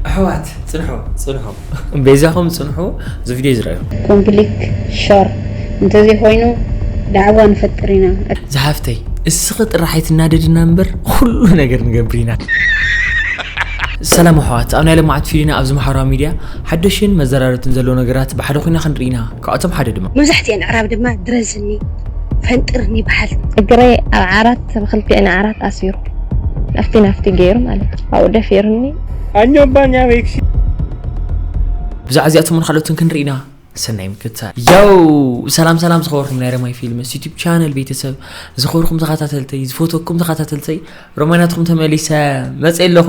ኣሕዋት ጽንሑ ጽንሑ፣ በይዛኹም ጽንሑ። እዚ ቪድዮ ዝረኣዩ ኮምፕሊክ ሸር እንተዘይኮይኑ ዳዕዋ ንፈጥር ኢና። ዝሓፍተይ፣ እስኺ ጥራሕ ኣይትናደድና እምበር ኩሉ ነገር ንገብር ኢና። ሰላም ኣሕዋት፣ ኣብ ናይ ለማዓት ፊሊና ኣብዚ ማሕበራዊ ሚድያ ሓደሽን መዘራረብትን ዘለዎ ነገራት ብሓደ ኮይና ክንርኢ ኢና። ካብኣቶም ሓደ ድማ መብዛሕትኤን ኣዕራብ ድማ ድረዝኒ፣ ፈንጥርኒ በሃልቲ። እግረይ ኣብ ዓራት ብክልቲኤን ዓራት ኣሲሩ ናፍቲ ናፍቲ ገይሩ ማለት እዩ። ኣብኡ ደፊርኒ። Anyombanya Mixi. ብዛዕባ እዚኣቶምን ካልኦትን ክንርኢ ኢና። ሰናይ ምክትታል። ያው ሰላም ሰላም ዝኸበርኩም ናይ ረማይ ፊልምስ ዩቲዩብ ቻነል ቤተሰብ፣ ዝኸበርኩም ተኸታተልተይ፣ ዝፈትወኩም ተኸታተልተይ፣ ሮማናትኩም ተመሊሰ መፅእ ኣለኹ።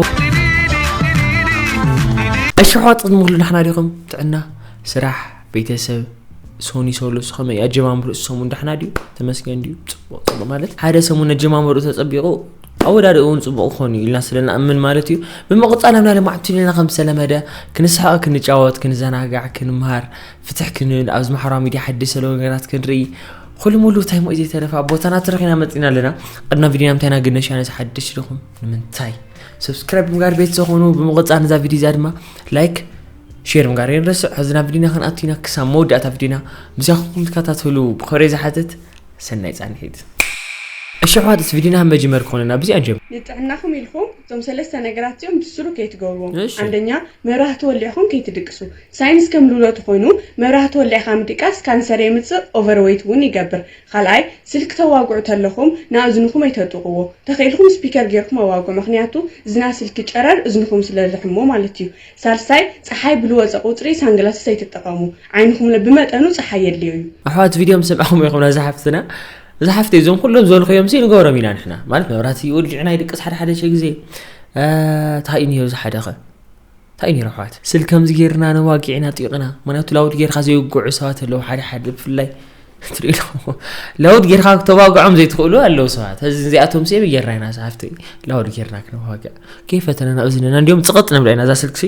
እሺ ኣሕዋት፣ ቅድሚ ኩሉ ደሕና ዲኹም? ጥዕና፣ ስራሕ፣ ቤተሰብ፣ ሶኒ ሶሎስ ከመይ ኣጀማምሩ? ሰሙን ደሕና ድዩ? ተመስገን ድዩ? ፅቡቅ ፅቡቅ ማለት ሓደ ሰሙን ኣጀማምሩ ተፀቢቑ ኣወዳድኡ እውን ፅቡቅ ክኾን እዩ ኢልና ስለ ንኣምን ማለት እዩ። ብምቕፃል ኣብ ናይ ለማዕቲ ልና ከም ዝተለመደ ክንስሓቕ፣ ክንጫወት፣ ክንዘናጋዕ፣ ክንምሃር፣ ፍትሕ ክንብል፣ ኣብዚ ማሕበራዊ ሚድያ ሓድሽ ዘለዉ ነገራት ክንርኢ፣ ኩሉ ሙሉ እንታይ ሞ እዩ ዘይተረፈ? ኣብ ቦታና ትረኺና መፂና ኣለና። ቅድና ቪድዮና ምንታይ ኢና ግነሽ? ኣነ ሓድሽ ዲኹም? ንምንታይ? ሰብስክራይብ ምግባር ቤት ዝኾኑ ብምቕፃል ነዛ ቪድዮ እዚኣ ድማ ላይክ ሼር ምግባር የንረስዕ። ሕዚ ናብ ቪድዮና ክንኣቱ ኢና። ክሳብ መወዳእታ ቪድዮና ምሳኹም ትከታተሉ ብኸብረ ዝሓትት ሰናይ ፃንሒት። እሺ ኣሕዋት፣ እዚ ቪድዮና መጀመር ክኾነና ብዚኣ ንጀምር። ንጥዕናኹም ኢልኩም እቶም ሰለስተ ነገራት እዚኦም ብስሩ ከይትገብርዎም። እሺ። አንደኛ፣ መብራህቲ ወሊዕኹም ከይትድቅሱ። ሳይንስ ከም ዝብሎ ተኾይኑ መብራህቲ ወሊዕኻ ምድቃስ ካንሰር የምፅእ፣ ኦቨርዌይት እውን ይገብር። ካልኣይ፣ ስልኪ ተዋግዑ ተለኹም ንኣእዝንኹም ኣይተጥቕዎ። ተኽኢልኩም ስፒከር ጌርኩም ኣዋግዑ፣ ምኽንያቱ ዝና ስልኪ ጨረር እዝንኹም ስለ ዝሕሞ ማለት እዩ። ሳልሳይ፣ ፀሓይ ብልወፀ ቁፅሪ ሳንግላስስ ኣይትጠቐሙ፣ ዓይንኹም ለ ብመጠኑ ፀሓይ የድልዮ እዩ። ኣሕዋት ቪድዮ ምስ ሰማዕኹም ኢኹም ነዛ ሓፍትና፣ እዛ ሓፍቲ እዞም ኩሎም ዝበልኽዮም ሲ ንገብሮም ኢና ንሕና። ማለት መብራህቲ ወሊዕና ይድቅስ ሓደ ሓደ ሸ ግዜ። እ፣ እንታይ እዩ ነይሩ እዚ ሓደ ኸ? እንታይ እዩ ነይሩ ኣሕዋት? ስል ከምዚ ጌርና ነዋጊዕና ጢቕና። ምኽንያቱ ላውድ ጌርካ ዘይውግዑ ሰባት ኣለዉ ሓደ ሓደ ብፍላይ። ትሪኡ ኣለኹም። ላውድ ጌርካ ክተዋግዖም ዘይትኽእሉ ኣለዉ ሰባት። እዚ እዚኣቶም ሲ ጌርና ኢና እዛ ሓፍቲ ላውድ ጌርና ክነዋግዕ። ከይፈተነና እዝንና እንዲዮም ጽቕጥ ነብላ ኢና እዛ ስልክሲ።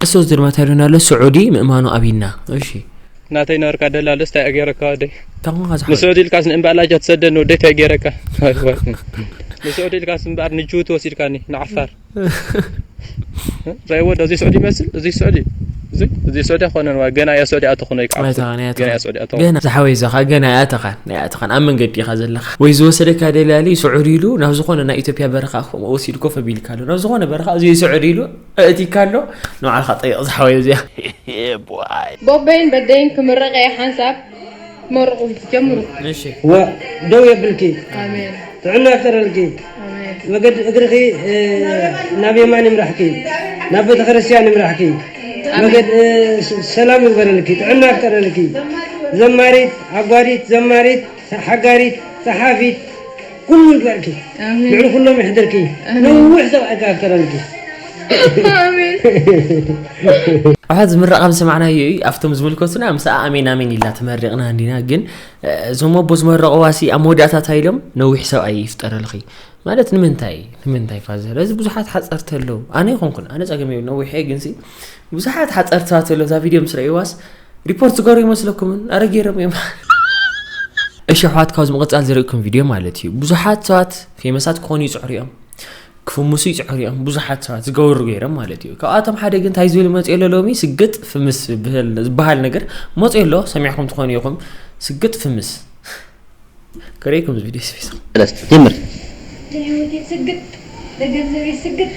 እሱ ዝድርመታ ኢሉና ኣሎ ስዑዲ ምእማኑ ኣቢና። እሺ። ናተይ ነበርካ ደላሎስ እንታይ ገይረካ ወደይ? ታንኳ ዝሓ- ንስዑዲ ኢልካስ ንእምባላጃ ትሰደኒ ወደይ እንታይ ገይረካ? ንስዑዲ ኢልካስ እምበኣር ንጅቡቲ ወሲድካኒ ንዓፋር። ረእዎ ዶ እዚ ስዑዲ ይመስል? እዚ ስዑዲ እዚ እዚ ስዑዲ ኣይኮነን ዋ፣ ገና እያ ስዑዲ ኣተኹኖ ይከዓ። ኣይተኻን፣ ኣይተኻን። ገና እያ ስዑዲ ኣተኹኖ። ገና ዝሓወይ እዛ ኸዓ ገና ኣይኣተኻን፣ ኣይኣተኻን። ኣብ መንገዲ ኢኻ ዘለኻ። ወይ ዝወሰደካ ደላሊ ስዑዲ ኢሉ ናብ ዝኾነ ናይ ኢትዮጵያ በረኻ ከምኡ ወሲዱ ኮፍ ኣቢልካ ኣሎ። ናብ ዝኾነ በረኻ እዚ ስዑዲ ኢሉ ኣእቲካ ኣሎ። ንባዕልኻ ጠይቕ ዝሓወይ እዚኣ። ቦበይን በደይን ክምረቐ እየ ሓንሳብ መርቑ ጀምሩ። እሺ። ዋ ደው የብልኪ ኣሜን ጥዕና ይፍጠረልኪ። ኣሜን መገዲ እግርኺ እ፣ ናብ የማን ይምራሕኪ፣ ናብ ቤተክርስትያን ይምራሕኪ። መገድ እ፣ ስ- ሰላም ይግበረልኪ፣ ጥዕና ይፍጠረልኪ። ዘማሪት፣ ዓጓዲት፣ ዘማሪት፣ ሓጋሪት፣ ጸሓፊት ኩሉ ይግበርኪ። ኣሜን ልዕሊ ኩሎም ይሕደርኪ። ነዊሕ ሰብኣይ ይፍጠረልኪ። ኣሜን ኣሓ ዝምረቕ ከም ሰማዕናዮ እዩ። ኣብቶም ዝምልከቱና ምስኣ ኣሜን ኣሜን ኢልና ተመሪቕና እንዲና። ግን እ፣ እዞም ኣቦ ዝመረቕዋ ሲ ኣብ መወዳእታ እንታይ ኢሎም? ነዊሕ ሰብኣይ ይፍጠረልኺ ማለት ንምንታይ? ንምንታይ ፋዘር? እዚ ብዙሓት ሓፀርቲ ኣለዉ። ኣነ ይኹንኩን ኣነ ፀገም የብሉ ነዊሕ እየ። ግን ሲ ብዙሓት ሓፀርቲ ሰባት ኣለዉ። እዛ ቪድዮ ምስ ረእይዋስ ሪፖርት ዝገሩ ይመስለኩምን? ኣረ ገይሮም እዮም። እሺ ኣሕዋት፣ ካብዚ ምቕፃል ዝርእኩም ቪድዮ ማለት እዩ ብዙሓት ሰባት ፌመሳት ክኾኑ ይፅዕሩ እዮም፣ ክፍምሱ ይፅዕሩ እዮም። ብዙሓት ሰባት ዝገብሩ ገይሮም ማለት እዩ። ካብኣቶም ሓደ ግን እንታይ ዝብል መፅኡ ኣሎ ሎሚ? ስግጥ ፍምስ ዝብሃል- ዝበሃል ነገር መፅኡ ኣሎ። ሰሚዕኩም ትኾኑ ኢኹም። ስግጥ ፍምስ ከርእየኩም እዚ ቪድዮ ስፌሳ ሰለስተ ጀምር። ለህይወቴ ስግጥ፣ ለገንዘቤ ስግጥ፣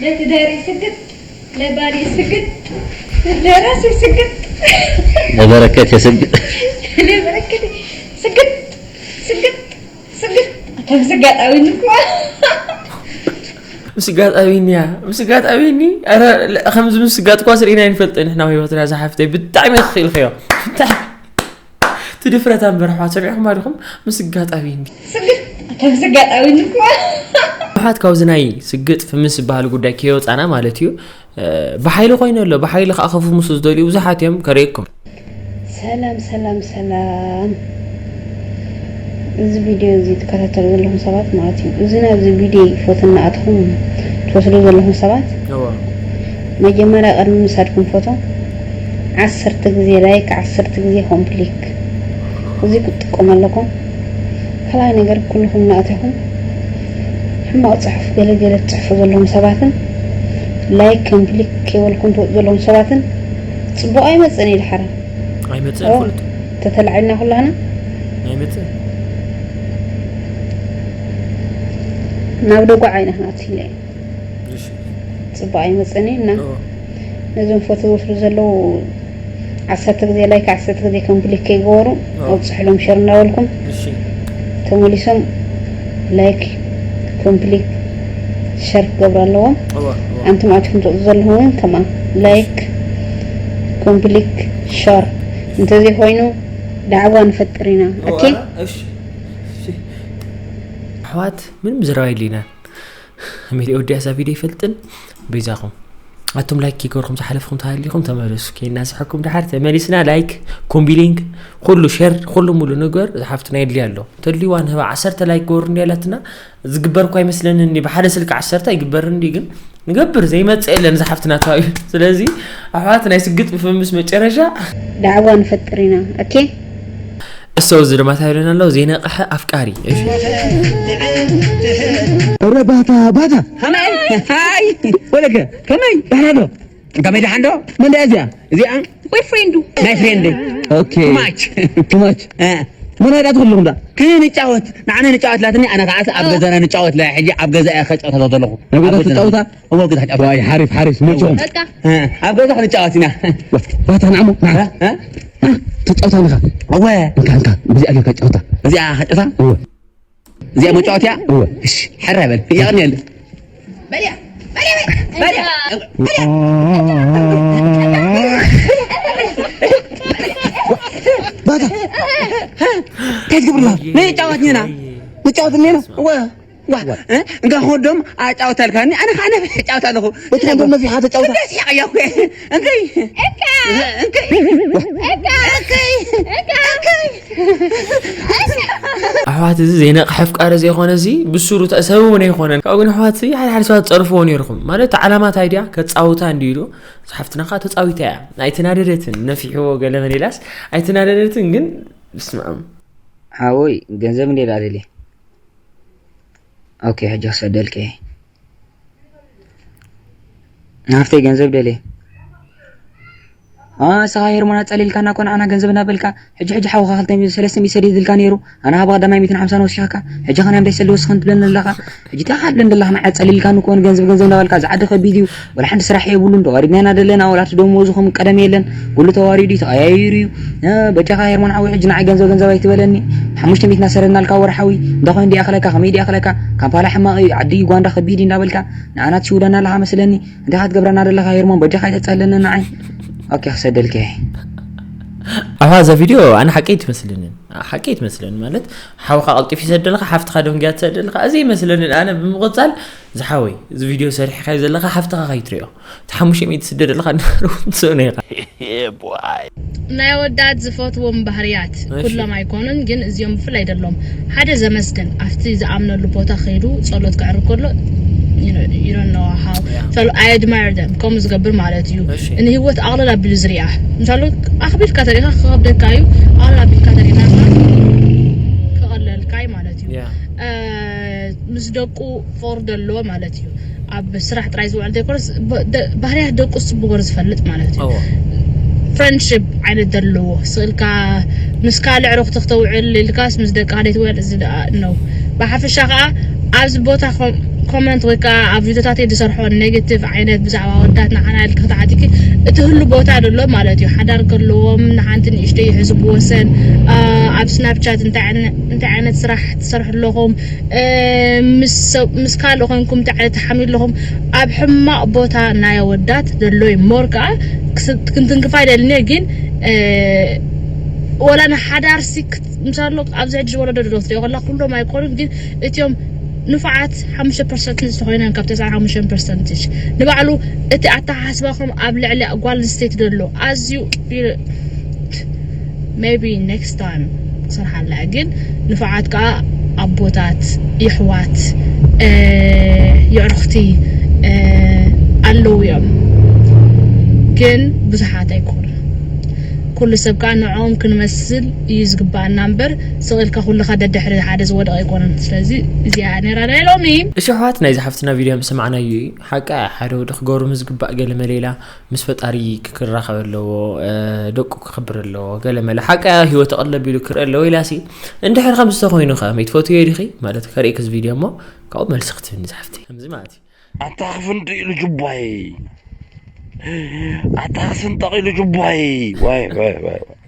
ለትዳሬ ስግጥ፣ ለባሌ ስግጥ፣ ለራሴ ስግጥ፣ ለበረከት የስግጥ። ለበረከቴ ስግጥ፣ ስግጥ፣ ስግጥ። ከምዚ ኣጋጣሚ ንኳ ምስጋጥ ኣቢኒ እያ። ምስጋጥ ኣቢኒ። ኧረ ከምዚ ምስጋጥ እኳ ስርኢና ይንፈልጥ ንሕና ህይወትና ዝሓፍተይ ብጣዕሚ ክኽኢልክዮ። ብጣዕሚ ትድፍረት ኣንበር ኣሕዋት ሰሚዕኩም ኣዲኹም? ምስጋጥ ኣቢኒ። ስግጥ፣ ከምዚ ኣጋጣሚ ንኳ ኣሕዋት ካብዚ ናይ ስግጥ ፍምስ ዝበሃል ጉዳይ ከይወፃና ማለት እዩ። እ፣ ብሓይሊ ኮይኑ ኣሎ። ብሓይሊ ከዓ ከፍምሱ ዝደልዩ ብዙሓት እዮም። ከርእየኩም። ሰላም ሰላም ሰላም። እዚ ቪድዮ እዚ ትከታተሉ ዘለኹም ሰባት ማለት እዩ። እዚ ናብዚ ቪድዮ ፎቶ እናኣትኹም ትወስዱ ዘለኹም ሰባት እዋ። መጀመርያ ቅድሚ ምሳድኩም ፎቶ ዓሰርተ ግዜ ላይክ፣ ዓሰርተ ግዜ ኮምፕሊክ እዚ ክትጥቀሙ ኣለኩም። ካልኣይ ነገር ኩልኹም እናእተኹም ሕማቕ ፅሑፍ ገለ ገለ ትፅሕፉ ዘለኹም ሰባትን ላይክ ኮምፕሊት ከይበልኩም ትወፁ ዘለኹም ሰባትን ፅቡቅ ኣይመፅእን እዩ ድሓር። ኣይመፅእ ኦ፣ ፍሉጥ ተተላዒልና ኩላህና ኣይመፅእ ናብ ደጓዓ ኢና ክንኣቱ ኢለ እየ። እሺ ፅቡቅ ኣይመፅእን እዩ እና ኦ ነዞም ፎቶ ዝወስዱ ዘለዉ ዓሰርተ ግዜ ላይክ ዓሰርተ ግዜ ኮምፕሊት ከይገበሩ ኦ ኣብፅሕሎም ሸር እናበልኩም እሺ ተመሊሶም ላይክ ኮምፕሊት ሸር ክገብሩ ኣለዎም። እወ እወ ኣንቱም ኣትኩም ትወፁ ዘለኹም እውን ከምኣ ላይክ ኮምፕሊት ሸር እንተዘይኮይኑ ዳዕዋ ንፈጥር ኢና። ኦኬ እሺ ኣሕዋት ምንም ዝረባ የድልይና። መሊኦ ወዲያ እዛ ቪድዮ ይፈልጥን በይዛኹም ኣቱም ላይክ ይገርኩም ዝሓለፍኩም ተሃሊኹም ተመለሱ። ከይናስሐኩም ድሓር ተመሊስና ላይክ ኮምቢሊንግ ኩሉ ሸር ኩሉ ሙሉ ነገር ዝሓፍትና የድልያ ኣሎ። ተድልዋ ንህባ ዓሰርተ ላይክ ገበሩ እንዲ ያላትና ዝግበር እኳ ኣይመስለንን እንዲ ብሓደ ስልኪ ዓሰርተ ኣይግበርን እንዲ ግን ንገብር ዘይመፅእ የለን ዝሓፍትና ተባዩ። ስለዚ ኣሕዋት ናይ ስግጥ ብፍምስ መጨረሻ ዳዕዋ ንፈጥር ኢና። ኦኬ እሰው እዚ ድማ ታይለን ኣለዉ ዘይነቕሐ ኣፍቃሪ እሺ ረ ባታ ባታ ከመይ ሃይ ወለከ ከመይ ደሕና ዶ ከመይ ደሓን ዶ መን ደኣ እዚኣ እዚኣ ቦይፍሬንዱ ናይ ፍሬንድ ኦኬ ማች ቱ ማች መን ኣዳት ኩልኹም ዳ ክንጫወት ንዓነ ንጫወት ላትኒ ኣነ ከዓስ ኣብ ገዛና ንጫወት ላ ሕጂ ኣብ ገዛ እያ ከጫወታ ዘለኹ ኣብ ገዛ ትጫወታ እዎ ገዛ ከጫወት ዋይ ሓሪፍ ሓሪፍ መቸኹም በቃ ኣብ ገዛ ክንጫወት ኢና ባታ ንዓሞ ንዓ እ? ትጫወታ ኣለኻ እወ እንካ እንካ በዚኣ ጌርካ ጫወታ እዚኣ ከጫወታ እወ እዚኣ መጫወትያ እወ እሺ ሕረ በል የቕንየሉ ባታ እንታይ ትገብርላ ንጫወት ኒና ንጫወት ኒና እወ ዋ እ? እንካ ክወዶም ኣጫወት ኣልካኒ ኣነ ከዓ ነፈ ጫወት ኣለኹ እቲ ወንዶ ነፊሓ ተጫወታ ደስ ያቀያኩ እንታይ እንታይ እንታይ ኣሕዋት እዚ ዘይነቕሐ ኣፍቃሪ ዘይኮነ እዚ ብሱሩ ሰብ እውን ኣይኮነን። ካብኡ ግን ኣሕዋት እዚ ሓደ ሓደ ሰባት ትፀርፍዎ ነይርኩም ማለት ዓላማ እንታይ ድያ ከፃውታ እንዲ ኢሉ ዝሓፍትና ከዓ ተፃዊታ እያ ኣይተናደደትን ነፊሕዎ ገለ መሌላስ ኣይተናደደትን ግን ብስምዖም ሓወይ ገንዘብ እንዴ ዳደልየ ኦኬ ሕጂ ክሰደልከ ሃፍተይ ገንዘብ ደልየ ንስኻ ሄርሞን ኣጸሊልካና እኮ ንዓና ገንዘብ እናበልካ ሕጂ ሕጂ ሓውኻ ክልተ ሚእቲ ሰለስተ ሚእቲ ሰዲድልካ ነይሩ ኣነ ሃባ ቀዳማይ ሚእትን ሓምሳን ወሲኽካ ሕጂ ኸ ናይ ምንታይ ሰልዲ ወስኽን ትብለኒ ኣለኻ ሕጂ እንታይ ኻድለን ዘለኻ ንዓይ ኣጸሊልካኒ እኮ ንገንዘብ ገንዘብ እናበልካ እዚ ዓዲ ከቢድ እዩ ወላ ሓንቲ ስራሕ የብሉን ተዋሪድና ኢና ደለና ወላ እቲ ደሞዙ ከም ቀደም የለን ኩሉ ተዋሪዱ እዩ ተቐያይሩ እዩ በጃኻ ሄርሞን ሓወይ ሕጂ ንዓይ ገንዘብ ገንዘብ ኣይትበለኒ ሓሙሽተ ሚእቲ እናሰደድናልካ ወርሓዊ እንታይ ኮይኑ ድኣ ክለካ ከመይ ድኣ ክለካ ካምፓላ ሕማቕ እዩ ዓዲ ዩጋንዳ ከቢድ እዩ እናበልካ ንዓና ትሽውደና ኣለኻ መስለኒ እንታይ ክትገብረና ዘለኻ ሄርሞን በጃኻ ኣይተጸለኒ ንዓይ ኦኬ ክሰደልከ ኣባ እዛ ቪድዮ ኣነ ሓቂ ኣይትመስልንን ሓቂ ኣይትመስልን ማለት ሓውካ ቀልጢፍ ይሰደልካ ሓፍትካ ደንግያ ትሰደልካ እዚ ይመስለንን ኣነ ብምቕጻል ዝሓወይ እዚ ቪድዮ ሰሪሕካዮ ዘለካ ሓፍትካ ከይትሪኦ እቲ ሓሙሽተ ሚእቲ ትስደድ ኣለካ ንስእነ ኢኻ ናይ ኣወዳት ዝፈትዎም ባህርያት እሺ። ኩሎም ኣይኮኑን ግን እዚኦም ብፍላይ ደሎም ሓደ ዘመስግን ኣብቲ ዝኣምነሉ ቦታ ከይዱ ጸሎት ከዕርግ ከሎ you don't know how so I admire them ከምኡ ዝገብር ማለት እዩ እሺ። ንህይወት ኣቕልል ኣቢሉ ዝሪኣ ምሳሉ ኣኽቢድካ ተሪኻ ክኸብደካ እዩ ኣቕልል ኣቢልካ ተሪኻ ከቐለልካ እዩ ማለት እዩ Yeah. እ፣ ምስ ደቁ ፍቕሪ ዘለዎ ማለት እዩ ኣብ ስራሕ ጥራይ ዝውዕል ዘይኮነስ ብ- ደ- ባህርያት ደቁ ስብጎር ዝፈልጥ ማለት እዩ እዎ። ፍሬንድሽፕ ዓይነት ዘለዎ ስእልካ ምስ ካልዕ ሮክቲ ክተውዕል ኢልካስ ምስ ደቂ ካልእ ትውዕል እዚ ደኣ ነው ብሓፈሻ ከዓ ኣብዚ ቦታ ኮመንት ወይ ከዓ ኣብ ቪዲዮታት ዝሰርሖ ኔጌቲቭ ዓይነት ብዛዕባ ወዳት ንዓና ኢልካ ክትዓቲኪ እቲ ህሉ ቦታ ደሎ ማለት እዩ ሓዳር ከለዎም ንሓንቲ ንእሽተይ ይሕዝብዎ ሰን ኣብ ስናፕቻት እንታይ ዓይነት ስራሕ ትሰርሑ ኣለኹም ምስ ካልእ ኮንኩም እንታይ ዓይነት ትሓምዩ ኣለኹም ኣብ ሕማቕ ቦታ ናይ ኣወዳት ዘሎ እዩ more ከዓ ክንትንክፋ ይደልን እየ ግን ወላ ንሓዳርሲ ምሳሎ ኣብዚ ሕጂ ወለዶ ዶ ትሪኦ ከላ ኩሎም ኣይኮኑን ግን እቲኦም ንፉዓት ሓሙሽተ ፐርሰንት ተኮይኖም ካብ ተስዓን ሓሙሽተን ፐርሰንት ንባዕሉ እቲ ኣተሓሳስባኹም ኣብ ልዕሊ ጓል ኣንስተይቲ ዘሎ ኣዝዩ maybe next time ክሰርሓላ ግን ንፉዓት ከዓ ኣቦታት የሕዋት የዕርኽቲ ኣለዉ እዮም ግን ብዙሓት ኣይኮኑን ኩሉ ሰብ ከዓ ንዕኦም ክንመስል እዩ ዝግባኣና እምበር፣ ስቕ ኢልካ ኩልኻ ደድሕሪ ሓደ ዝወደቐ ኣይኮነን። ስለዚ እዚኣ ነራ ናይ ሎሚ። እሺ ኣሕዋት፣ ናይዚ ሓፍትና ቪድዮ ምስ ሰማዕናዮ እዩ። ሓቃ ሓደ ወዲ ክገርም ዝግባእ ገለ መለ ኢላ፣ ምስ ፈጣሪ ክራኸብ ኣለዎ፣ እ፣ ደቁ ክኽብር ኣለዎ፣ ገለ መለ ሓቃ ህይወት ኣቐለቢሉ ክርኢ ኣለዎ ኢላሲ። እንድሕር ከምዚ ተኾይኑ ከ መይትፈትዮ ዲኺ? ማለት ከርእየኪ እዚ ቪድዮ እሞ ካብኡ መልሲ ክትህብኒ ዝሓፍተይ። ከምዚ ማለት እዩ። ኣታ ክፍንድእ ኢሉ ጅባይ፣ ኣታ ክስንጠቕ ኢሉ ጅባይ። ዋይ፣ ዋይ፣ ዋይ፣ ዋይ።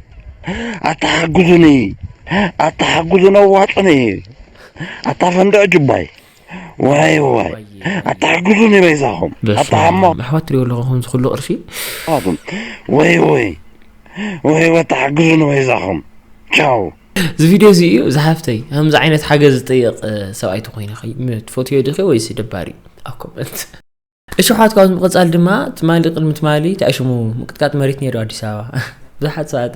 ኣታ ሓግዙኒ፣ ኣታ ሓግዙኒ፣ ኣዋጡኒ። ኣታ ፈንድዕ ጅባይ። ዋይ፣ ዋይ። ኣታ ሓግዙኒ በይዛኹም። ኣታ በስመ ሓሞ። ኣብ፣ ኣሕዋት ትሪኦ ኣለኹ ከምዚ ኩሉ ቅርሺ። ኣቱም። ወይ፣ ወይ። ወይ፣ ወይ፣ ኣታ ሓግዙኒ በይዛኹም። ቻው። እዚ ቪድዮ እዚ እዩ ዝሓፍተይ። ከምዚ ዓይነት ሓገዝ ዝጠይቕ፣ እ፣ ሰብኣይ ተኾይነ ኸ ትፈትዮ ዲኺ ወይስ ደባሪ? ኣብ ኮመንት። እሺ፣ ኣሕዋት፣ ካብዚ ምቕጻል ድማ ትማሊ፣ ቅድሚ ትማሊ ተኣሽሙ ምቅጥቃጥ መሬት ነይሩ ኣዲስ ኣበባ። ብዙሓት ሰባት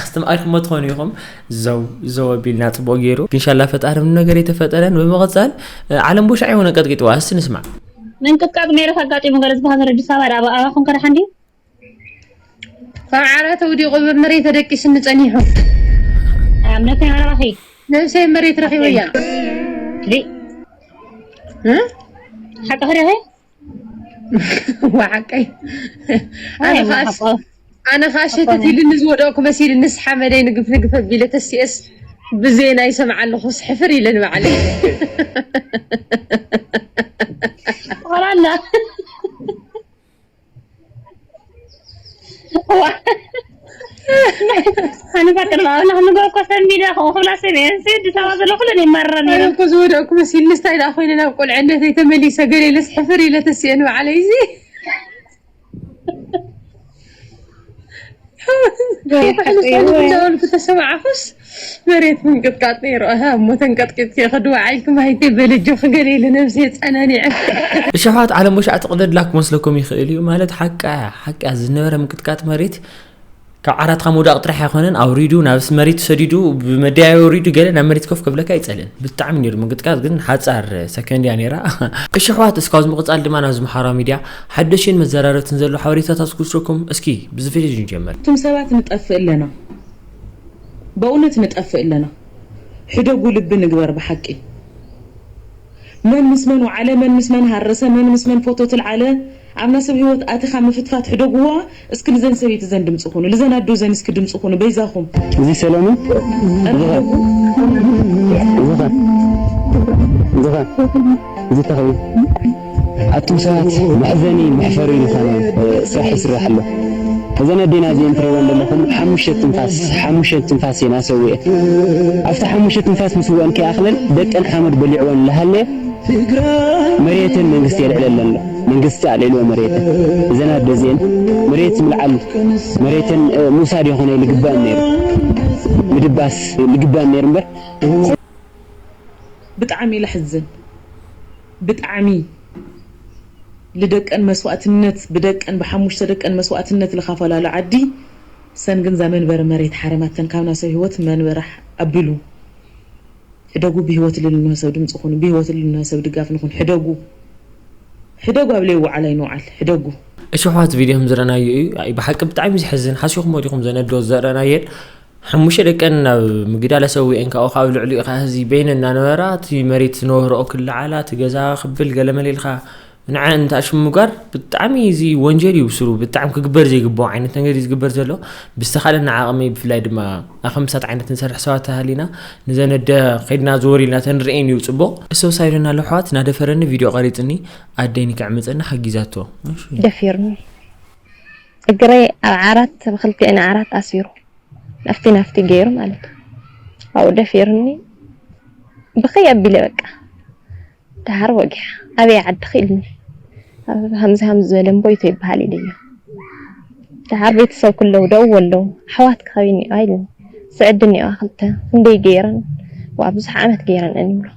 ኣስተማቒርኩሞ ትኾኑ ኢኹም። ዘው፣ ዘው ኣቢልና ጽቡቕ ገይሩ። ግን ሻላ ፈጣሪ ምንም ነገር ኣይተፈጠረን። ብምቕጻል፣ እ፣ ዓለም ቦሻዕ የሆነ ቀጥቂጥዋ። እስቲ ንስማዕ። ምንቅጥቃጥ መሬት ኣጋጢሙ ገለ ዝበሃል ዘሎ ኣዲስ ኣበባ ዳኣ ኣባኹም ከደሓን ድዩ? ካብ ዓራት ወዲቑ ብመሬት ተደቂስኒ ጸኒሑ። ኣብ ነፍሰይ መረባኺ። ነብሰይ መሬት ረኺበያ። ዲ። እ? ሓቂ ኸ ዲኺ? ዋ ሓቀይ። ኣነ ኣይ፣ ኸኣስ-፣ ሓቂ። ኣነ ኸኣ ሸተት ኢሉኒ ዝወደቕኩ መሲሉኒ፣ ንስ ሓመደይ ንግፍ ንግፍ ኣቢለ ተሲኤስ ብዜና ይሰምዓ ኣለኹስ ሕፍር ኢለ ንባዕለይ። ቆላላ። ዋ። ኣነ በቃ ንባዕልና ክንጎ እኮ ሰብ ሚድያ ከምኡ ክብላ ሰብ እየን። ሲ ኣዲስ ኣበባ ዘሎ ኩለን ይማረራን ኣነ እየን። እኮ ዝወደቕኩ መሲልኒ፣ እንታይ ደኣ ኮይነ ናብ ቁልዕነተይ ተመሊሰ፣ ገለ ኢለስ ሕፍር ኢለ ተሲኤ ንባዕለይ እዚ። ገለ ባዕሉ ሓቂ ሳሉ እዩ። እንዳበልኩ ተሰማዕኩስ፣ መሬት ምንቅጥቃጥ ነይሩ። ኣሃ፣ እሞ ተንቀጥቂጥኪ ከድዋ ዓይልኪ ማይተይ በለጆኺ ገለ ኢለ ነብሰይ የጸናኒዐ። እሺ ኣሕዋት፣ ዓለም ወሻዕ ትቕደድላ ክመስለኩም ይኽእል እዩ። ማለት ሓቃ፣ ሓቃ ዝነበረ ምንቅጥቃጥ መሬት ካብ ዓራትካ ምውዳቕ ጥራሕ ኣይኮነን፣ ኣውሪዱ ናብ መሬት ሰዲዱ፣ ብመደያየቢ ኣውሪዱ ገለ ናብ መሬት ኮፍ ከብለካ ኣይጸልእን። ብጣዕሚ ነይሩ ምንቅጥቃጥ፣ ግን ሓጻር ሰከንድ እያ ነይራ። እሺ ኣሕዋት፣ እስካብ እዚ ምቕጻል ድማ ናብዚ ማሕበራዊ ሚድያ ሓደሽን መዘራረብትን ዘሎ ሓበሬታታት ክውስደኩም። እስኪ ብዚ ቪድዮ ንጀምር። እቶም ሰባት ንጠፍእ ኣለና፣ በእውነት ንጠፍእ ኣለና። ሕደጉ፣ ልቢ ንግበር ብሓቂ። መን ምስ መን ወዓለ፣ መን ምስ መን ሃረሰ፣ መን ምስ መን ፎቶ ትልዓለ፣ ኣብና ሰብ ህይወት ኣቲኻ ምፍትፋት ሕደግዋ። እስኪ ልዘን ሰበይቲ ዘን ድምፂ ኩኑ፣ ልዘን ኣዶ ዘን እስኪ ድምፂ ኩኑ፣ በይዛኹም። እዚ ሰለሙን፣ ዝኸ-፣ ዝኸ-፣ ዝኸ-፣ እዚ ተኸቢ። ኣቱም ሰባት፣ መሕዘኒ መሕፈሪ ዝኾነ፣ እ፣ ስራሕ ይስራሕ ኣሎ። እዘን ኣዴና እዚኤን ትሪእወን ዘለኹም፣ ሓሙሽተ ትንፋስ፣ ሓሙሽተ ትንፋስ እየን ኣሰዊኤን። ኣብቲ ሓሙሽተ ትንፋስ ምስወን ከይኣኽለን ደቀን ሓመድ በሊዕወን እናሃለየ፣ መሬትን መንግስቲ የልዕለለን ኣሎ። መንግስቲ ኣልዒልዎ መሬትን። እዘን ኣደ እዚኤን መሬት ምልዓል፣ መሬትን፣ እ፣ ምውሳድ ይኾነ ልግባእን ነይሩ። ምድባስ ልግባእን ነይሩ እምበር። ብጣዕሚ ለሕዝን። ብጣዕሚ ልደቀን መስዋእትነት፣ ብደቀን ብሓሙሽተ ደቀን መስዋእትነት ልኻፈላሉ ዓዲ፣ ሰን ግን እዛ መንበሪ መሬት ሓረማተን ካብና ሰብ ህይወት መንበሪ ኣቢሉ። ሕደጉ፣ ብህይወት ልንሆ ሰብ ድምፂ ኩኑ፣ ብህይወት ልንሆ ሰብ ድጋፍ ንኹን። ሕደጉ፣ ሕደጉ፣ ኣብ ለይወዓል ኣይንውዓል፣ ሕደጉ። እሺ ኣሕዋት፣ ቪድዮ ከም ዝረኣናዮ እዩ። ኣይ፣ ብሓቂ ብጣዕሚ ዘሕዝን። ሓሲኹም ወዲኹም ዘነዶ ዘረኣናየን ሓሙሽተ ደቀን ናብ ምግዳል ኣሰዊኤን፣ ካብኡ ካብ ልዕሊኡ ከዓ ህዝቢ በይነ እናነበራ እቲ መሬት ዝነበርኦ ክለዓላ፣ እቲ ገዛ ክብል ገለ መለ ኢልካ ንዐ እንታሽሙ ምግባር ብጣዕሚ እዚ ወንጀል እዩ ብስሩ። ብጣዕሚ ክግበር ዘይግብኦ ዓይነት ነገር እዩ ዝግበር ዘሎ። ብዝተኻለና ዓቕሚ ብፍላይ ድማ ኣኸምሳት ዓይነት ንሰርሕ ሰባት ተሃሊና ንዘን ኣደ ከይድና ዝወር ኢልና ተንርእየን እዩ ጽቡቕ። እሰው ሳይድና ኣሎ ኣሕዋት እናደፈረኒ ቪድዮ ቀሪጽኒ ኣደይኒ ከዕምጸኒ ሓጊዛቶ። እሺ። ደፊርኒ። እግረይ ኣብ ዓራት ብክልቲኤን ዓራት ኣሲሩ። ናፍቲ ናፍቲ ገይሩ ማለት እዩ። ኣብኡ ደፊርኒ። ብኸይ ኣቢለ በቃ። ደሓር ወጊሓ፣ "ኣበይ ዓድኺ?" ኢሉኒ። "ኣብ ሃምዚ ሃምዚ ዝበለ እምቦይቶ ይበሃል" ኢለዮ። ደሓር ቤተሰብ ኩለው ደው ኣለው። "ኣሕዋትኪ ካበይ እኒኣዋ?" ኢሉኒ። "ስዕዲ እኒኣዋ ክልተ። ክንደይ ገይረን?" "ዋ፣ ብዙሕ ዓመት ገይረን" እየን ይብሎ።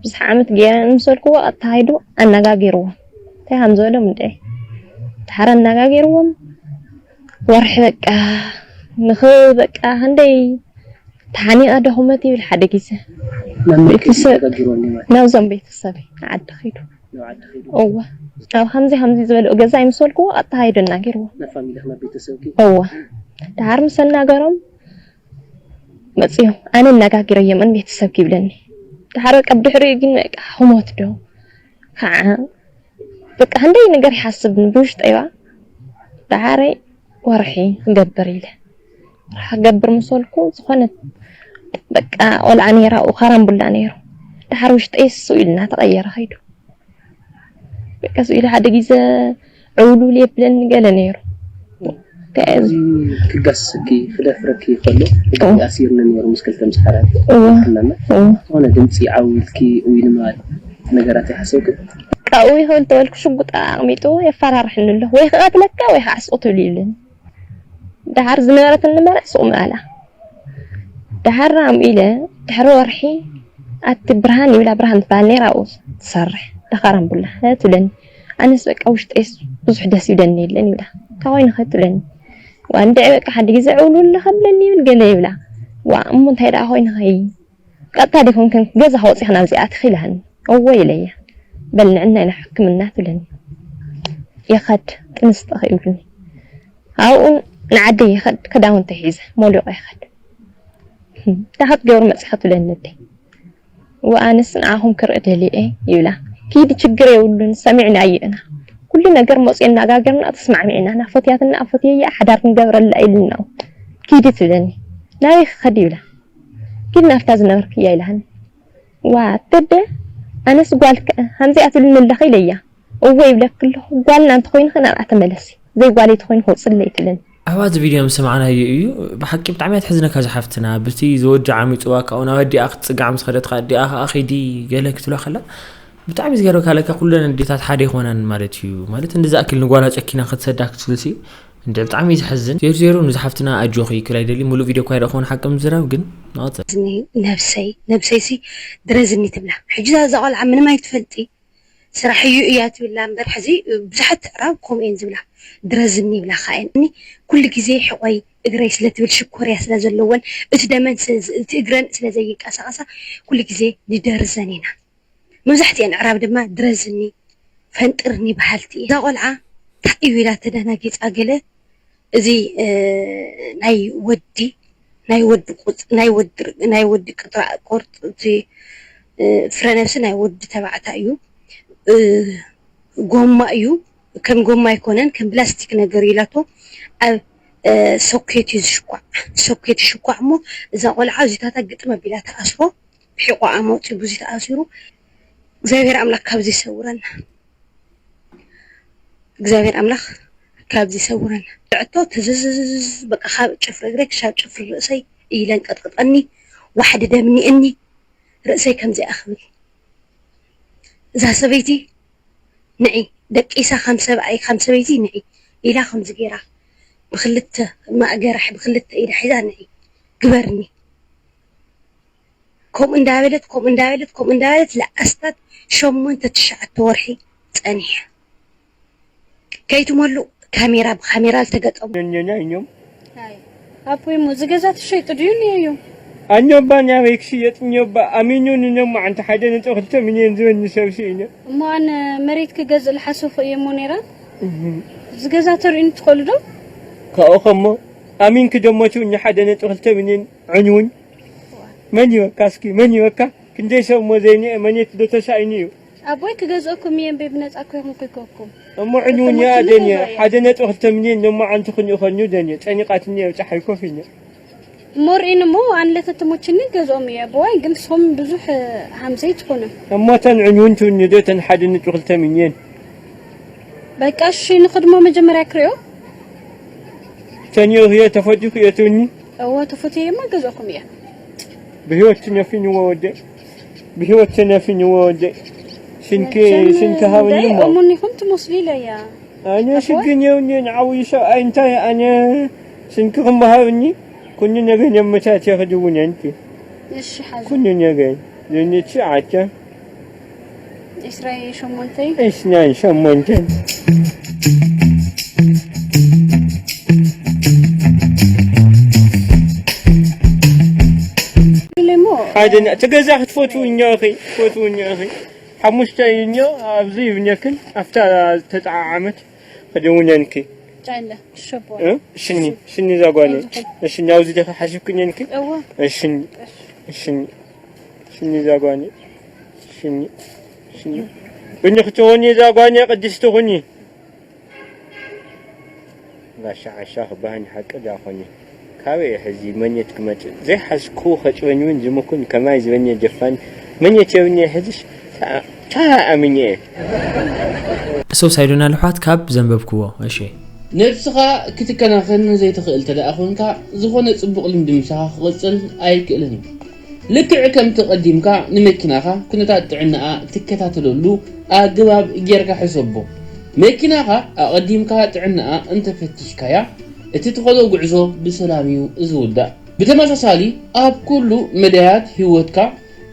ብዙሕ ዓመት ገይረን ምስ በልክዎ፣ ቀጥታ ከይዱ ኣነጋጊርዎም። እንታይ ከም ዝበሎም እንድዒ። ደሓር ኣነጋጊርዎም፣ ወርሒ በቃ፣ ንኽ-፣ በቃ፣ ክንደይ ተሓኒቐ ደኹመት ይብል ሓደ ግዜ። ናብ መን ቤተሰብ፣ ከይዱ? ናብዞም ቤተሰብ ዓዲ ከይዱ። እወ፣ ኣብ ከምዚ ከምዚ ዝበልኦ ገዛ ይምሰልኩዎ ኣተሃይዶ እናገርዎ። እወ፣ ድሓር ምስ ኣናገሮም መፅዮም፣ ኣነ እናጋግረዮም ን ቤተሰብ ይብለኒ። ድሓር በቃ ብድሕሪኡ ግን በቃ ክሞት ዶ ከዓ በቃ ክንደይ ነገር ይሓስብ ብውሽጠይዋ። ድሓረይ ወርሒ ክገብር ኢለ፣ ወርሒ ክገብር ምስ በልኩ ዝኾነት በቃ ቆልዓ ነይራ፣ ኣብኡ ካራምቡላ ነይሩ። ድሓር ውሽጠይ ስው ኢልና ተቐየረ ከይዱ። በቃ ስው ኢለ ሓደ ግዜ ዕውልውል የብለኒ ገለ ነይሩ። እንታይ እዚ ክጋስስኪ ክደፍረኪ ከሎ ሕጂ ኣሲርኒ ነይሩ ምስ ክልተ ምሳሓራት እወ። ሕክምናና እወ። ዝኾነ ድምፂ ዓው ኢልኪ እውይ ንምባል ነገራት ኣይሓሰብክን? ካብኡ ይኽእል ተበልኩ ሽጉጥ ኣቕሚጡ የፈራርሕኒ ኣሎ። ወይ ክቐትለካ ወይ ከዓ ስቕ ትብል ይብለኒ። ደሓር ዝነበረትኒ መርዓ ሱቕ ምባላ። ደሓር ኣምኡ ኢለ ድሕሪ ወርሒ ኣቲ ብርሃን ይብላ፣ ብርሃን ትበሃል ነይራ ኣብኡ ትሰርሕ ደኻራምቡላ ትብለኒ። ኣነስ በቃ ውሽጠይስ ብዙሕ ደስ ይብለኒ የለን ይብላ። እንታይ ኮይንኸ ትብለኒ። ዋ እንድዒ በቃ ሓንቲ ግዜ ዕውልውል ከብለኒ ይብል ገለ ይብላ። ዋ እሞ እንታይ ደኣ ኮይንኸ ቀጥታ ዲኹም ከም ገዛ ከወፂኺ ናብዚ ኣትኺ ኢላኒ። እወ ኢለያ። በል ንዕናይ ናብ ሕክምና ትብለኒ። ይኸድ ጥንስቲ ይብሉኒ። ኣብኡ ንዓደይ ይኸድ ክዳውንቲ ሒዘ ሞሊቑ ይኸድ። እንታይ ክትገብሪ መፂኺ ትብለኒ ኣደይ። እወ ኣነስ ንዓኹም ክርኢ ደልየ እየ ይብላ። ኪዲ ችግር የብሉን ሰሚዕናዮ ኢና። ኩሉ ነገር መፂኡ እናጋገርና ተስማዕሚዕና ናፈትያትና ኣፈትየያ ሓዳር ክንገብረላ ኢልና። ኪዲ ትብለኒ። ናበይ ክኸድ ይብላ። ኪድ ናብታ ዝነበርክያ ኢላኒ። ዋ ተደ ኣነስ ጓልከ ከምዚኣ ትብልኒ ኣለኺ ኢለያ። እወ ይብለኪ ኣለኹ ጓልና እንተኾይንኺ ናብኣ ተመለሲ ዘይጓለይ ተኾይንኺ ውፅለይ ትብለኒ። ኣብቲ ቪድዮ ምስ ሰማዕናዮ እዩ ብሓቂ ብጣዕሚ እያ ትሕዝነካ ዝሓፍትና። ብቲ ዝወዲ ዓሚፅዋ ካብኡ ናብ ኣዲኣ ክትፅጋዕ ምስ ኸደት ከዓ ኣዲኣ ከዓ ኺዲ ገለ ክትብላ ከላ ብጣዕሚ ዝገርመካ ለካ ኩለን ኣዴታት ሓደ ይኾናን ማለት እዩ። ማለት እንዲ ዝኣክል ንጓላ ጨኪና ክትሰዳ ክትብልሲ እንደ ብጣዕሚ እዩ ዘሕዝን። ዜሮ ዜሮ ንዝሓፍትና ኣጆኺ ክብል ኣይደሊ። ሙሉእ ቪድዮ እኳ ይረእኹን ሓቂ ምዝራብ ግን ናወፀ እዝኒ ነብሰይ ነብሰይ ሲ ድረዝኒ ትብላ። ሕጂ እዛ ቆልዓ ምንም ኣይትፈልጢ ስራሕ እዩ እያ ትብላ እምበር ሕዚ ብዙሓት ኣዕራብ ከምኡ እየን ዝብላ። ድረዝኒ ይብላ ከኣየን ኩሉ ግዜ ሕቆይ እግረይ ስለ ትብል ሽኮርያ ስለ ዘለወን እቲ ደመን ስለ ዝ- እቲ እግረን ስለ ዘይንቀሳቀሳ ኩሉ ግዜ ንደርዘን ኢና። መብዛሕትኤን ኣዕራብ ድማ ድረዝኒ ፈንጥርኒ በሃልቲ እየን። እዛ ቆልዓ እንታይ እዩ ኢላ ተደናጊፃ ገለ እዚ ናይ ወዲ ናይ ወዲ ቁፅ ናይ ወዲ ናይ ወዲ ቅጥራ ቁርጥ እቲ ፍረ ነብሲ ናይ ወዲ ተባዕታ እዩ። ጎማ እዩ ከም ጎማ ኣይኮነን ከም ፕላስቲክ ነገር ኢላቶ ኣብ ሶኬት እዩ ዝሽኳዕ። ሶኬት ይሽኳዕ እሞ እዛ ቆልዓ እዚታታ ግጥም ኣቢላ ተኣስሮ ብሒቋ ኣመፂ ብዙ ተኣሲሩ እግዚኣብሔር ኣምላክ ካብዚ ይሰውረና። እግዚኣብሔር ኣምላኽ ካብዚ ይሰውረና። ዕቶ ትዝዝዝዝ በቃ ካብ ጭፍሪ እግረይ ክሻብ ጭፍሪ ርእሰይ እዩ ለንቀጥቅጠኒ። ዋሕዲ ደምኒእኒ ርእሰይ ከምዚኣ ክብል እዛ ሰበይቲ ንዒ ደቂሳ ከም ሰብኣይ ከም ሰበይቲ ንዒ ኢላ ከምዚ ገይራ ብክልተ ማእገራ ብክልተ ኢዳ ሒዛ ንዒ ግበርኒ ከምኡ እንዳበለት ከምኡ እንዳበለት ከምኡ እንዳበለት ለኣስታት ሸሞንተ ትሽዓተ ወርሒ ፀኒሐ ከይትመሉ ካሜራ ብካሜራ ዝተገጠሙ ኛኛኛኛም ኣፖይ ሞ ዝገዛ ትሸይጡ ድዩ እኒሀዩ ኣኞባ ናበይ ክሽየጥ እኞባ ኣሚኑ ንነሞ ዓንቲ ሓደ ነጥቢ ክልተ ሚልዮን ዝበኒ ሰብ ስኢነ እሞ ኣነ መሬት ክገዝእ ልሓሰኹ እየ እሞ ነይራ ዝገዛ ተርእዩኒ ትኸሉ ዶ ካብኡ ከሞ ኣሚንኪ ደሞቱ እኛ ሓደ ነጥቢ ክልተ ሚልዮን ዕንውን መን ይወካ እስኪ መን ይወካ ክንደይ ሰብ እሞ ዘይኒአ መኔት ዶ ተሳኢኑ እዩ ኣቦይ ክገዝኦኩም እየ እምበይ ብነፃ እኮ ይኹን ከይከኩም እሞ ዕንውን እያ ደንየ ሓደ ነጥቢ ክልተ ሚልዮን ደሞ ዓንቱ ክንእኸልኒ ደንየ ጨኒቃትኒ እየ ፀሓይ ኮፍ ኢለ እሞ ርኢን እሞ ኣንለተ ትሞችኒ ገዝኦም እየ ኣቦዋይ ግን ሶም ብዙሕ ሃምዘይ ትኾነ እሞ ተን ዕንውን ትውኒ ዶ ተን ሓደ ነጥቢ ክልተ ሚልዮን በቃ እሺ ንኽድሞ መጀመርያ ክሪኦ ተን የውህየ ተፈዲኩ እየ ትውኒ እወ ተፈትየማ ገዛኹም እያ ብህይወት ትነፊንዎ ወደ ብህይወት ትነፊንዎ ወደ ሽንኪ ሽንኪ ሃብኒ እሞ እሙኒኹም ትመስሉ ኢለያ ኣነ ሽግን የውኒ ንዓው ይሰብኣይ እንታይ ኣነ ሽንኪ ክምሃብኒ ኩኒ ነገር የመቻቸ ክድውነ እንቲ እሺ ሓዙ ኩኒ ነገር ለኒቺ ዓቸ እስራኤል ሸሞንተይ እስናን ሸሞንተን ሓደ እቲ ገዛ ክትፈትውኛ ኸ ትፈትውኛ ኸ ሓሙሽተ እዩ እኒኦ፣ ኣብዚ ይብነክን፣ ኣብታ ተጠዓዓመት ክድውነንኪ። ቻይለ፣ ሸቦ። እ? ሽኒ፣ ሽኒ እዛ ጓኒ። እሺ፣ እሺ፣ ኣብዚ ዲኺ ሓሲብክንንኪ? እወ። እሺ፣ እሺ፣ እሺ፣ እዛ ጓኒ። ሽኒ፣ ሽኒ። ብኒ ክትኾኒ እዛ ጓኒ ቅድስቲ ኩኒ። ጋሻ ዓሻ ክበሃን ሓቂ ዳኾኒ። ካበይ ሕዚ መኘት ክመጽእ ዘይሓስኩ ከጭበኝ እውን ዝምኩን ከማይ ዝበኘ ጀፋን መኘት የብኒ ሕዝሽ ታ ኣምኘ። ሰው ሳይዶና ልሕዋት ካብ ዘንበብክዎ። እሺ። ነብስኻ ክትከናኸን ዘይትኽእል ተደኣ ኾንካ፣ ዝኾነ ጽቡቕ ልምዲ ምሳኻ ክቕጽል ኣይክእልን እዩ። ልክዕ ከምቲ ቀዲምካ ንመኪናኻ ኩነታት ጥዕናኣ ትከታተለሉ ኣገባብ ጌርካ ሕሰቦ። መኪናኻ ኣቐዲምካ ጥዕናኣ እንተፈቲሽካያ፣ እቲ ትኸዶ ጉዕዞ ብሰላም እዩ ዝውዳእ። ብተመሳሳሊ፣ ኣብ ኩሉ መዳያት ህይወትካ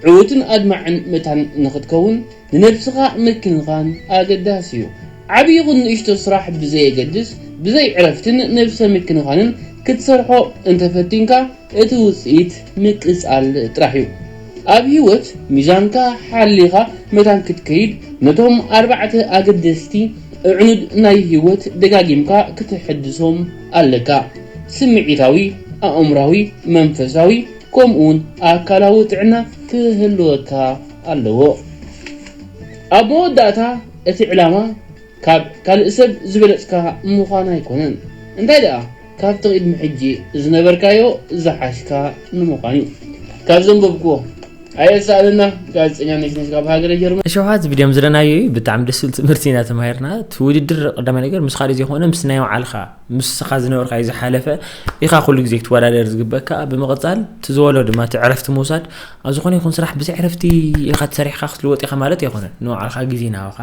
ዕዉትን ኣድማዕን መታን ንኽትከውን ንነብስኻ ምክንኻን ኣገዳሲ እዩ። ዓብዪ ይኹን ንእሽቶ ስራሕ ብዘየገድስ፣ ብዘይ ዕረፍትን ነብሰ ምክንኻንን ክትሰርሖ እንተፈቲንካ፣ እቲ ውፅኢት ምቅፃል ጥራሕ እዩ። ኣብ ህይወት ሚዛንካ ሓሊኻ መታን ክትከይድ፣ ነቶም ኣርባዕተ ኣገደስቲ ኣዕኑድ ናይ ህይወት ደጋጊምካ ክትሕድሶም ኣለካ። ስምዒታዊ፣ ኣእምራዊ፣ መንፈሳዊ፣ ከምኡውን ኣካላዊ ጥዕና ክህልወካ ኣለዎ። ኣብ መወዳእታ፣ እቲ ዕላማ ካብ ካልእ ሰብ ዝበለጽካ ምዃን ኣይኮነን። እንታይ ደኣ፣ ካብቲ ቅድሚ ሕጂ ዝነበርካዮ ዝሓሽካ ንምዃን እዩ። ካብ ዘንበብክዎ ኣየሳእለና። ጋዜጠኛ ነሽነሽ ካብ ሃገረ ጀርመን። እሸውሃት ቪድዮም ዝለናዮ እዩ። ብጣዕሚ ደስ ዝብል ትምህርቲ ኢና ተማሂርና። እቲ ውድድር ቀዳማይ ነገር ምስ ካልእ ዘይኮነ ምስ ናይ ባዕልኻ ምስኻ ዝነበርካ እዩ ዝሓለፈ ኢኻ ኩሉ ግዜ ክትወዳደር ዝግበካ። ብምቕጻል እቲ ዝበሎ ድማ እቲ ዕረፍቲ ምውሳድ። ኣብ ዝኾነ ይኹን ስራሕ ብዘይ ዕረፍቲ ኢኻ ተሰሪሕካ ክትልወጥ ኢኻ ማለት ኣይኮነን። ንባዕልኻ ግዜ ናባኻ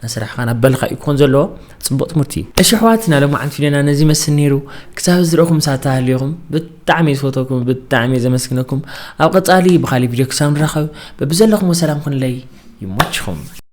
ናብ ስራሕኻ ናብ በልኻ እዩ ክኾን ዘለዎ። ጽቡቕ ትምህርቲ እዩ። እሺ ኣሕዋትና፣ ሎማዓንቲ ቪድዮና ነዚ ይመስል ነይሩ። ክሳብ ዝረእኹም ሳታ ሃልዮኹም ብጣዕሚ እየ ዝፈተኩም፣ ብጣዕሚ እየ ዘመስግነኩም። ኣብ ቀጻሊ ብኻሊእ ቪድዮ ክሳብ ንራኸብ በብዘለኹም ሰላም ኩንለይ። ይመችኹም።